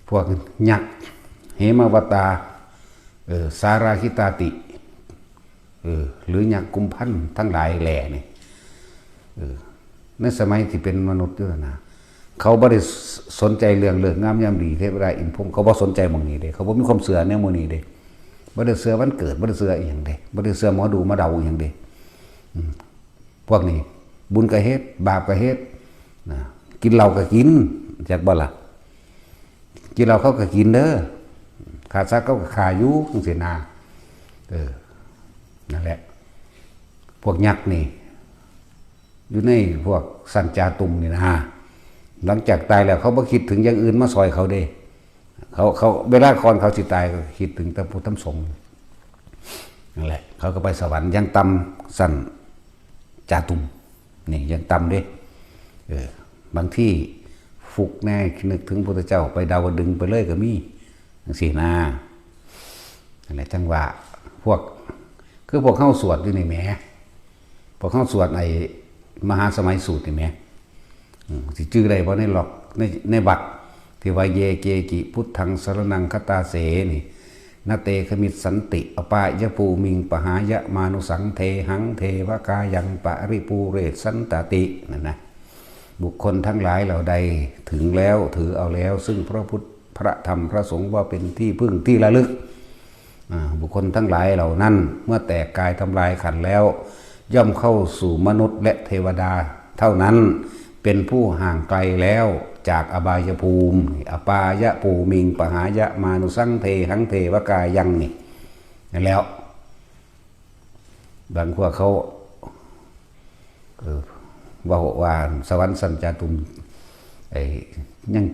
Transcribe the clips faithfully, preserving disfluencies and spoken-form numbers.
พวกยักษ์เหมวตา เออ สาราคิตาติ เออ หรือยักษ์กุมภัณฑ์ทั้งหลายแหล่นี่ เออ ในสมัยที่เป็นมนุษย์อยู่นะ เขาบ่ได้สนใจเรื่องฤกษ์งามยามดี เทวดาอินทร์พรหม เขาบ่สนใจหม่องนี้เด้ เขาบ่มีความเชื่อแนวหมู่นี้เด้ บ่ได้เชื่อวันเกิด บ่ได้เชื่ออีหยังเด้ บ่ได้เชื่อหมอดูมาเดาอีหยังเด้ อืม พวกนี้ บุญก็เฮ็ด บาปก็เฮ็ด นะ กินเหล้าก็กิน จักบ่ล่ะ กินเหล้าเขาก็กินเด้อ ฆ่าสัตว์เขาก็ฆ่าอยู่จังซี้นะ เออ นั่นแหละ พวกยักษ์นี่ อยู่ในพวกชั้นจาตุมนี่นะ หลังจากตายแล้วเขาบ่คิดถึงอย่างอื่นมาซอยเขาเด้ เขา เขา เวลาก่อนเขาสิตายก็คิดถึงแต่พุทธธรรมสงฆ์ นั่นแหละ เขาก็ไปสวรรค์ ยังต่ำชั้นจาตุม นี่ยังต่ำเด้ เออ บางทีฟุกแน่ นึกถึงพุทธเจ้า ไปดาวดึงส์ไปเลยก็มี จังซี้นะ นั่นแหละ จังว่า พวก คือพวกเฮาสวดอยู่นี่แหม พวกเฮาสวดไอ้มหาสมัยสูตรนี่แหม อืม สิจื่อได้บ่ในหลอก ใน ในบัก ที่ว่า "เย เก กิ พุทธัง สรณัง คัจฉาเส" นี่ "นะ เต ขมิสสันติ อปายภูมิง ปหายะ มานุสัง เทหัง เทวะกายัง ปริปูเรสสันตติ" นั่นนะ บุคคลทั้งหลายเหล่าใดถึงแล้ว ถือเอาแล้ว ซึ่งพระพุทธ พระธรรม พระสงฆ์ ว่าเป็นที่พึ่งที่ระลึก อ่า บุคคลทั้งหลายเหล่านั้น เมื่อแตกกายทำลายขันธ์แล้ว ย่อมเข้าสู่มนุษย์และเทวดาเท่านั้น เป็นผู้ห่างไกลแล้วจากอบายภูมิ อปายภูมิง ปหายะ มานุสัง เทหัง เทวะกายัง นี่ นั่นแล้ว บางพวกเขา เออ เว้าว่าสวรรค์ชั้นจาตุม ไอ้ ยัง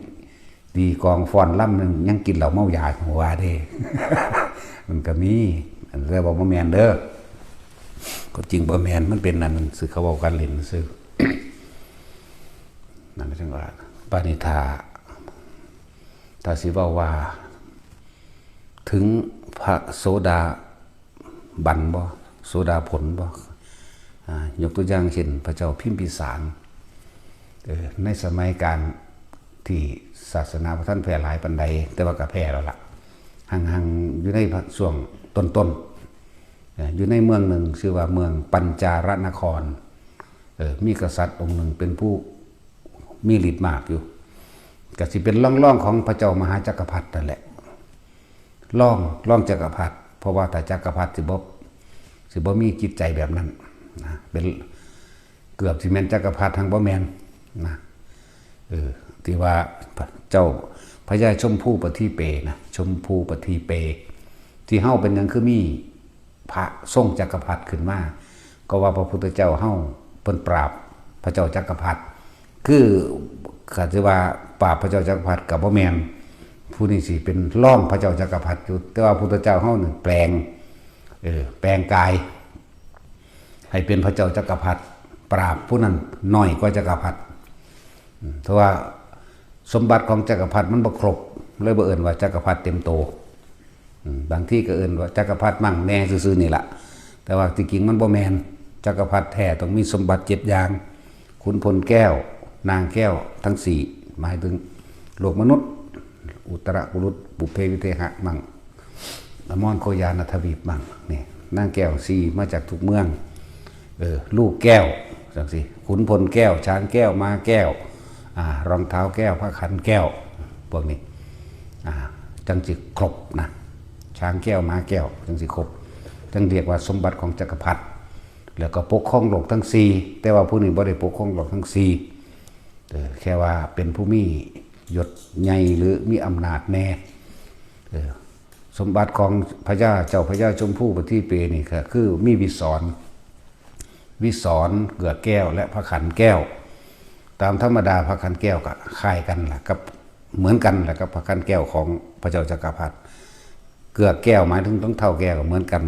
ตีกลองฟ้อนรำ ยัง ยังกินเหล้าเมายา ว่าเด้ มันก็มี อันเรียกว่าบ่แม่นเด้อ ก็จริงบ่แม่น มันเป็นนั่นซื่อ เขาเว้ากันเล่นซื่อ นั่นจังว่า ปานิธา ถ้าสิเว้าว่า ถึงพระโสดาบันบ่ โสดาผลบ่ อ่า ยกตัวอย่างเช่น พระเจ้าพิมพิสาร เออ ในสมัยการที่ศาสนาบ่ทันแพร่หลายปานใด แต่ว่าก็แพร่แล้วล่ะ หังๆ อยู่ในช่วงต้นๆ เอ่อ อยู่ในเมืองหนึ่งชื่อว่าเมืองปัญจารนคร เอ่อ มีกษัตริย์องค์หนึ่งเป็นผู้มีฤทธิ์มากอยู่ ก็สิเป็นรองๆ ของพระเจ้ามหาจักรพรรดินั่นแหละ รอง รองจักรพรรดิ เพราะว่าถ้าจักรพรรดิสิบ่ สิบ่มีจิตใจแบบนั้นนะ เป็น เกือบสิแม่นจักรพรรดิ หังบ่แม่นนะ เออ ที่ว่าเจ้าพญาชมพูปทีเปนะ ชมพูปทีเป ที่เฮาเป็นหยังคือมีพระทรงจักรพรรดิขึ้นมา ก็ว่าพระพุทธเจ้าเฮาเพิ่นปราบพระเจ้าจักรพรรดิ คือ ก็สิว่าปราบพระเจ้าจักรพรรดิก็บ่แม่น ผู้นี้สิเป็นรองพระเจ้าจักรพรรดิอยู่ แต่ว่าพุทธเจ้าเฮานี่แปลง เออ แปลงกาย ให้เป็นพระเจ้าจักรพรรดิ ปราบผู้นั้นน้อยกว่าจักรพรรดิ อืม เพราะว่าสมบัติของจักรพรรดิมันบ่ครบ เลยบ่เอิ้นว่าจักรพรรดิเต็มโต อืม บางทีก็เอิ้นว่าจักรพรรดิมั่งแน่ซื่อๆ นี่ล่ะ แต่ว่าที่จริงมันบ่แม่น จักรพรรดิแท้ต้องมีสมบัติเจ็ดอย่าง ขุนพลแก้ว นางแก้วทั้งสี่ หมายถึงโลกมนุษย์ อุตรกุรุต ปุพเพวิเทหะมั่ง อมรโคยานาทวีปมั่ง นี่ นางแก้วสี่มาจากทุกเมือง เออ ลูกแก้ว จังซี้ ขุนพลแก้ว ช้างแก้ว ม้าแก้ว อ่า รองเท้าแก้ว พระขันแก้ว พวกนี้ อ่า จังสิครบนะ ช้างแก้ว ม้าแก้ว จังสิครบ จังเรียกว่าสมบัติของจักรพรรดิ แล้วก็ปกครองโลกทั้งสี่ แต่ว่าผู้นี้บ่ได้ปกครองโลกทั้งสี่ เออ แค่ว่าเป็นผู้มียศใหญ่หรือมีอำนาจแน่ เออ สมบัติของพญา เจ้าพญาชมพูปทีเปนี่ก็คือมีวิสร วิสร เกือกแก้ว และพระขันแก้ว ตามธรรมดาพระขันแก้วก็คล้ายกันล่ะ กับ เหมือนกันแหละกับพระขันแก้วของพระเจ้าจักรพรรดิ เกือกแก้วหมายถึงรองเท้าแก้วก็เหมือนกัน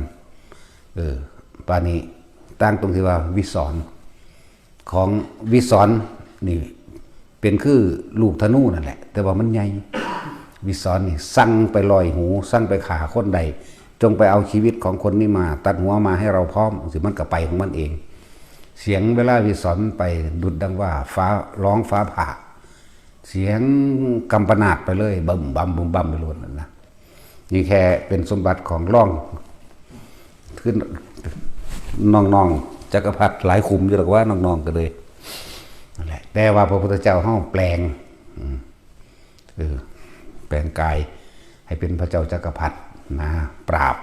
เออ บาดนี้ต่างตรงที่ว่าวิสร ของวิสรนี่เป็นคือลูกธนูนั่นแหละ แต่ว่ามันใหญ่ วิสรนี่สั่งไปลอยหู สั่งไปฆ่าคนใด จงไปเอาชีวิตของคนนี้มา ตัดหัวมาให้เราพร้อม สิมันก็ไปของมันเอง เสียงเวลาวิสรไปดุจดังว่าฟ้าร้องฟ้าผ่า เสียงกำปนาตไปเลย บึ้มบั้มบึ้มบั้มไปโลดนั่นนะ นี่แค่เป็นสมบัติของร่อง ขึ้น น้องๆจักรพรรดิหลายขุมอยู่หรอกว่า น้องๆก็เลยนั่นแหละ แต่ว่าพระพุทธเจ้าเฮาแปลง อืม เออ แปลงกายให้เป็นพระเจ้าจักรพรรดินะ ปราบ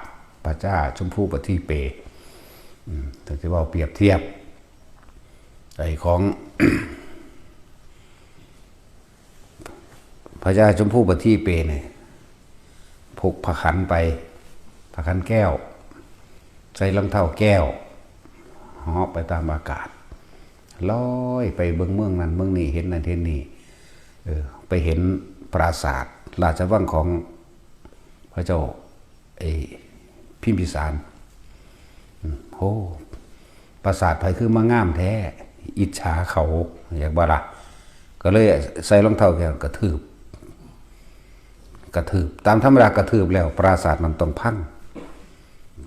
พระเจ้าชมพูปทีเป อืม ถึงจะว่าเปรียบเทียบ ไอ้ของ พระเจ้าชมพูปทีเปเนี่ย พกพระขันไป พระขันแก้ว ใส่รองเท้าแก้ว เหาะไปตามอากาศ ลอยไปเบิ่งเมืองนั้นเมืองนี้ เห็นนั่นเห็นนี่ เออ ไปเห็นปราสาทราชวังของพระเจ้า ไอ้พิมพิสาร อืม โอ้ ปราสาทไผคือมางามแท้ อิจฉาเขา อยากบ่ล่ะ ก็เลยใส่รองเท้าแก้วกระทืบ กระทืบ ตามธรรมดากระทืบแล้ว ปราสาทมันต้องพัง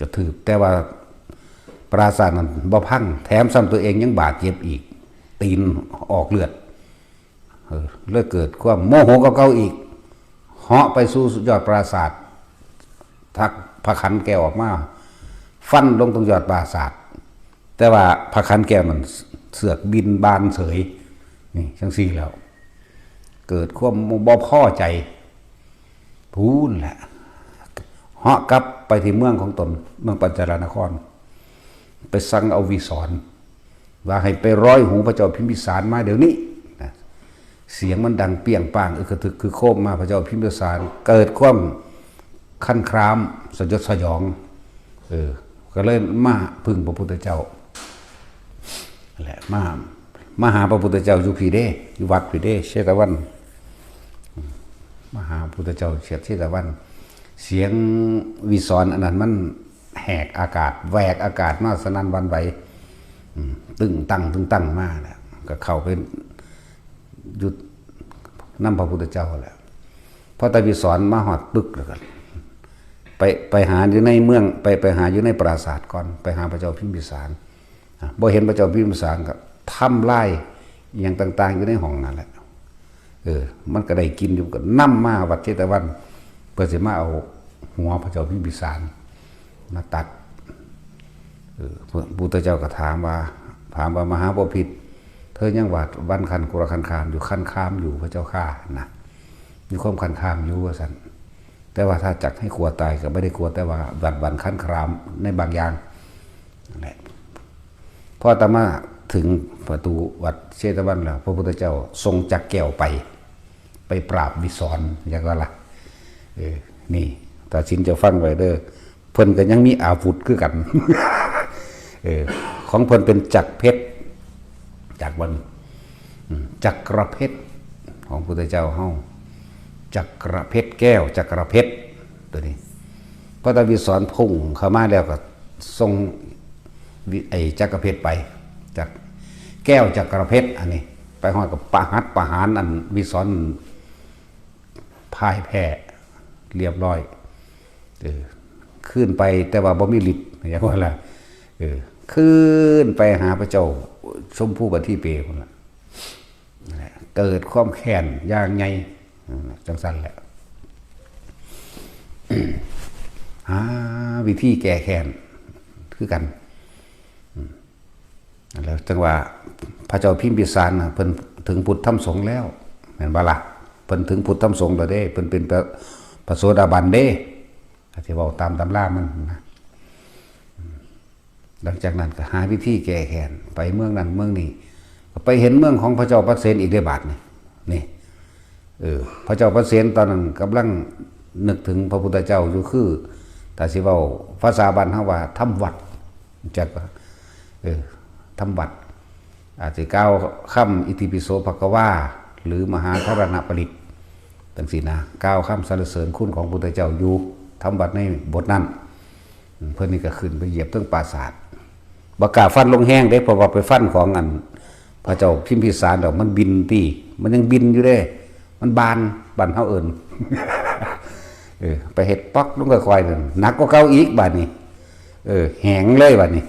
กระทืบ แต่ว่าปราสาทมันบ่พัง แถมซ้ำตัวเองยังบาดเจ็บอีก ตีนออกเลือด เออ เลยเกิดความโมโหกับเขาอีก เหาะไปสู่ยอดปราสาท ทักพระขันแก้วออกมา ฟันลงตรงยอดปราสาท แต่ว่าพระขันแก้วมันเสือกบินบานเสย นี่จังซี่แล้ว เกิดความบ่พอใจ พูนแหละ เหาะกลับไปที่เมืองของตน เมืองปัญจารนคร ไปสั่งเอาวิสร ว่าให้ไปร้อยหูพระเจ้าพิมพิสารมาเดี๋ยวนี้นะ เสียงมันดังเปี้ยงป้าง อึกกระทึกคือโคมมา พระเจ้าพิมพิสาร เกิดความคันครามสยดสยอง เออ ก็เลยมาพึ่งพระพุทธเจ้า แหละ มา มาหาพระพุทธเจ้าอยู่พีเด้ อยู่วัดพีเด้ เชตวัน มาหาพระพุทธเจ้าเชตวัน เสียงวิสรอันนั้นมันแหกอากาศ แหวกอากาศมาสนั่นหวั่นไหว อืม ตึงตังตึงตังมาแหละ ก็เข้าไปหยุดนำพระพุทธเจ้าแหละ พอตาวิสรมาหอดปึกแล้วกัน ไป ไปหาอยู่ในเมือง ไป ไปหาอยู่ในปราสาทก่อน ไปหาพระเจ้าพิมพิสาร อ่ะ บ่เห็นพระเจ้าพิมพิสารก็ทำลายอหย่างต่างๆอยู่ในห้องนั่นแหละ เออ มันก็ได้กินอยู่ ก็นำมาวัดเชตวัน เพื่อสิมาเอาหัวพระเจ้าพิมพิสารมาตัด เออ พระพุทธเจ้าก็ถามว่า ถามว่า มหาบพิตร เธอยังหวาดหวั่นคันครวญคันคามอยู่ คันคามอยู่พระเจ้าข้านะ มีความคันคามอยู่ว่าซั่น แต่ว่าถ้าจักให้กลัวตายก็ไม่ได้กลัว แต่ว่าหวั่นหวั่นคันครามในบางอย่างนั่นแหละ พออาตมาถึงประตูวัดเชตวันแล้ว พระพุทธเจ้าทรงจักแก้วไป ไปปราบวิสร อย่างนั้นล่ะ เออ นี่ ตัดสินจะฟังไว้เด้อ เพิ่นก็ยังมีอาวุธคือกัน เออ ของเพิ่นเป็นจักรเพชร จักรวัน อืม จักรเพชรของพุทธเจ้าเฮา จักรเพชรแก้ว จักรเพชรตัวนี้ พระตาวิสรพุ่งเข้ามาแล้วก็ทรงวิ ไอ้จักรเพชรไป จักร แก้วจักรเพชรอันนี้ ไปฮอดกับประหัตประหารอันวิสรพ่ายแพ้เรียบร้อย เออ ขึ้นไปแต่ว่าบ่มีฤทธิ์ อย่างว่าล่ะ เออ ขึ้นไปหาพระเจ้าชมพูปทีเปพุ้นล่ะ นั่นแหละ เกิดความแค้นอย่างใหญ่ นั่นแหละ จังซั่นแหละ หาวิธีแก้แค้นคือกัน อืม แล้วจังว่าพระเจ้าพิมพิสารน่ะ เพิ่นถึงพุทธธรรมสงฆ์แล้ว แม่นบ่ล่ะ เพิ่นถึงพุทธธรรมสงฆ์แล้วเด้ เพิ่นเป็นพระ พระโสดาบันเด้ ก็สิเว้าตามตำรามันนะ หลังจากนั้นก็หาวิธีแก้แค้น ไปเมืองนั้นเมืองนี้ ก็ไปเห็นเมืองของพระเจ้าปเสนอีกได้บาดนี่ นี่ เออ พระเจ้าปเสนตอนนั้นกำลังนึกถึงพระพุทธเจ้าอยู่ คือ ถ้าสิเว้าภาษาบ้านเฮาว่าทำวัด จักว่า เออ ทำวัด อาจสิกล่าวคำอิติปิโสภะคะวา หรือมหาธารณปริตร จังซี่นะ กล่าวคำสรรเสริญคุณของพุทธเจ้าอยู่ ทำวัดในบทนั้น อืม เพิ่นนี่ก็ขึ้นไปเหยียบเทิงปราสาท บ่กล้าฟันลงแฮงเด้ เพราะว่าไปฟันของอันพระเจ้าพิมพิสารดอก มันบินติ มันยังบินอยู่เด้ มันบาน บ้านเฮาเอิ้น เออ ไปเฮ็ดป๊อกลงค่อยๆนั่น หนักกว่าเก่าอีกบาดนี้ เออ แหงเลยบาดนี้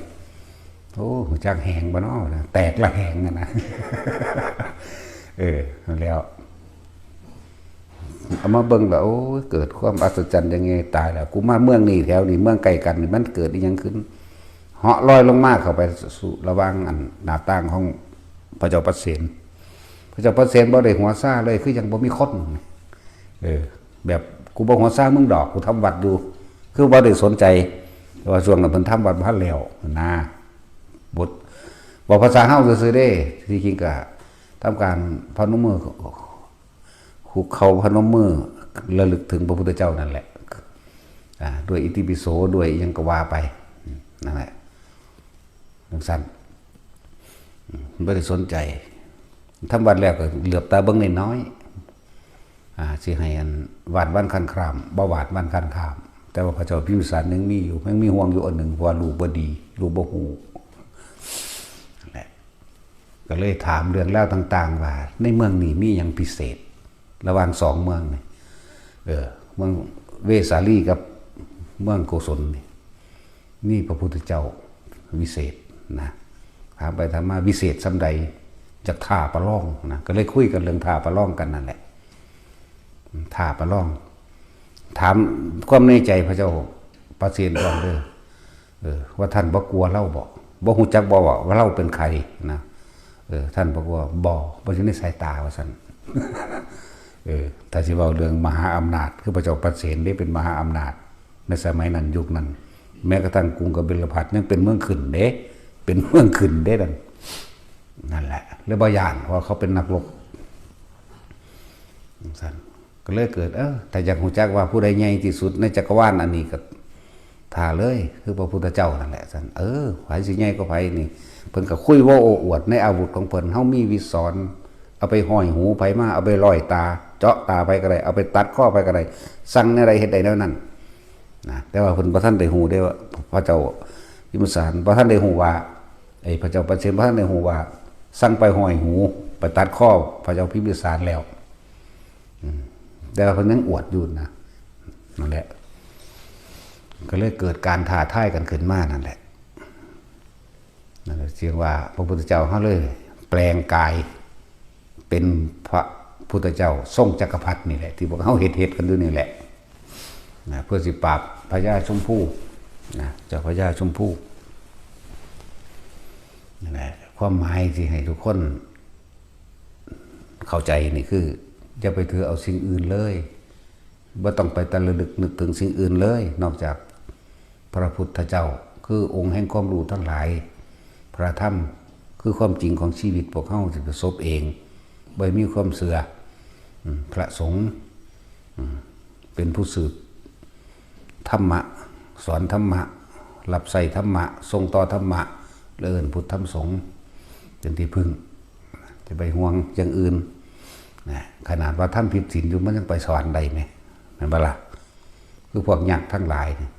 โอ้ ฮู้จักแหงบ่น้อนะ แตกละแหงอะนะ เออ แล้ว เอามาเบิ่งแล้ว โอ้ย เกิดความอัศจรรย์ยังไง ตายแล้ว กูมาเมืองนี้แถวนี้ เมืองใกล้กันนี่ มันเกิดอีหยังขึ้น เหาะลอยลงมาเข้าไปสู่ระหว่างอันหน้าต่างของพระเจ้าปเสน พระเจ้าปเสนบ่ได้หัวซาเลย คือยังบ่มีคน เออ แบบ กูบ่หัวซามึงดอก กูทำวัดอยู่ คือบ่ได้สนใจ แต่ว่าช่วงนั้นเพิ่นทำวัดบ่ทันแล้วนะ บท บอกภาษาเฮาซื่อๆเด้ ที่จริงก็ทำการพนมมือ คุกเข่าพนมมือ ระลึกถึงพระพุทธเจ้านั่นแหละ อ่า ด้วยอิติปิโส ด้วยอิหยังก็ว่าไป นั่นแหละ จังซั่น อืม บ่ได้สนใจ ทำวัดแล้วก็เหลือบตาเบิ่งน้อยๆ อ่า สิให้อันหวาดหวั่นคลานคลาม บ่หวาดหวั่นคลานคลาม แต่ว่าพระเจ้าพิมพิสารยังมีอยู่ ยังมีห่วงอยู่อันหนึ่ง เพราะว่าลูกบ่ดี ลูกบ่ฮู้ นั่นแหละ ก็เลยถามเรื่องราวต่างๆ ว่า ในเมืองนี้มีหยังพิเศษ ระหว่างสองเมืองนี่ เออ เมืองเวสาลีกับเมืองโกศลนี่ มีพระพุทธเจ้าวิเศษนะ ถามไปถามมา วิเศษส่ำใด จากท้าประลองนะ ก็เลยคุยกันเรื่องท้าประลองกันนั่นแหละ ท้าประลอง ถามความในใจพระเจ้าปเสนก่อนเด้อ เออ ว่าท่านบ่กลัวลาวบ่ บ่ฮู้จักบ่ว่าลาวเป็นใครนะ เออ ท่านบอกว่าบ่ บ่อยู่ในสายตา ว่าซั่น เออ ถ้าสิเว้าเรื่องมหาอำนาจ คือพระเจ้าปเสนนี่เป็นมหาอำนาจ ในสมัยนั้นยุคนั้น แม้กระทั่งกรุงกบิลพัสดุ์ยังเป็นเมืองขึ้นเด้ เป็นเมืองขึ้นเด้นั่น นั่นแหละ เลยบ่ย้าน เพราะว่าเขาเป็นนักรบ ซั่น ก็เลยเกิด เออ ถ้าอยากฮู้จักว่าผู้ใดใหญ่ที่สุดในจักรวาลอันนี้ก็ท้าเลย คือพระพุทธเจ้านั่นแหละ ซั่น เออ ไผสิใหญ่กว่าไผนี่ เพิ่นก็คุยเว้าโอ้อวดในอาวุธของเพิ่น เฮามีวิสร เอาไปห้อยหูไผมา เอาไปร้อยตา เจาะตาไผก็ได้ เอาไปตัดคอไผก็ได้ สั่งแนวใดเฮ็ดได้แนวนั้น นะ แต่ว่าเพิ่นบ่ทันได้ฮู้เด้ว่า พระเจ้าพิมพิสารบ่ทันได้ฮู้ว่า ไอ้พระเจ้าปเสนบ่ทันได้ฮู้ว่า สั่งไปห้อยหู ไปตัดคอพระเจ้าพิมพิสารแล้ว อืม แต่ว่าเพิ่นยังอวดอยู่นะ นั่นแหละ ก็เลยเกิดการท้าทายกันขึ้นมานั่นแหละ นั่นแหละ เรียกว่าพระพุทธเจ้าเฮาเลยแปลงกายเป็นพระพุทธเจ้าทรงจักรพรรดินี่แหละ ที่พวกเฮาเฮ็ดๆกันอยู่นี่แหละ นะ เพื่อสิปราบพญาชมพู นะ เจ้าพญาชมพู นั่นแหละ ความหมายที่ให้ทุกคนเข้าใจนี่คือ อย่าไปถือเอาสิ่งอื่นเลย บ่ต้องไปตะระลึกนึกถึงสิ่งอื่นเลย นอกจากพระพุทธเจ้า คือองค์แห่งความรู้ทั้งหลาย พระธรรม คือความจริงของชีวิตพวกเฮาที่ประสบเอง บ่มีความเชื่อ อืม พระสงฆ์ อืม เป็นผู้สืบธรรมะ สอนธรรมะ รับใช้ธรรมะ ส่งต่อธรรมะ เอิ้นพุทธธรรมสงฆ์ เป็นที่พึ่ง จะไปห่วงอย่างอื่น นะ ขนาดว่าทำผิดศีลอยู่ มันยังไปสวรรค์ได้ไหม แม่นบ่ล่ะ คือพวกยักษ์ทั้งหลายนี่